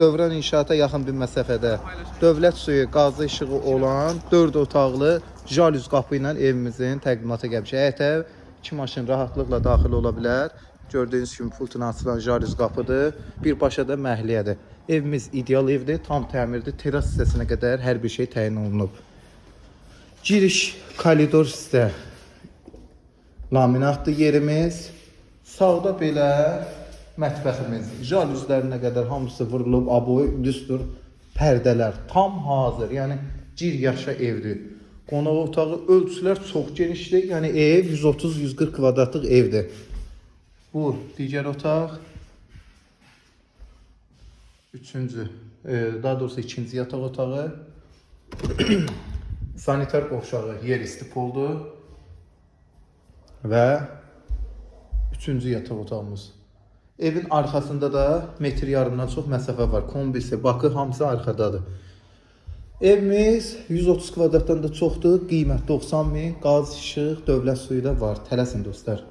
Dövran inşaata yaxın bir məsafədə dövlət suyu, qazı işığı olan 4 otaqlı jalüz qapı ilə evimizin təqdimata gəlmişik. Həyətə iki maşın rahatlıqla daxil ola bilər. Gördüyünüz kimi pultuna açılan jalüz qapıdır. Birbaşa da məhliyədir. Evimiz ideal evdir, tam təmirdir. Teras hissəsinə qədər hər bir şey təyin olunub. Giriş koridor hissə laminatlı yerimiz. Sağda belə mətbəximiz. Jalüzlərinə qədər hamısı vurulub, aboy, lüstr, pərdələr tam hazır. Yəni cir yaşa evdir. Qonaq otağı ölçülər çox genişdir. Yəni ev 130-140 kvadratlıq evdir. Bu digər otaq. Üçüncü, daha doğrusu ikinci yataq otağı. Sanitar qovşağı yer istipoldu. Və üçüncü yataq otağımız. Evin arxasında da metr yarımdan çox məsafə var. Kombisi, bakı hamısı arxadadır. Evimiz 130 kvadratdan da çoxdur. Qiymət 90 min. Qaz, işıq, dövlət suyu da var. Tələsin dostlar.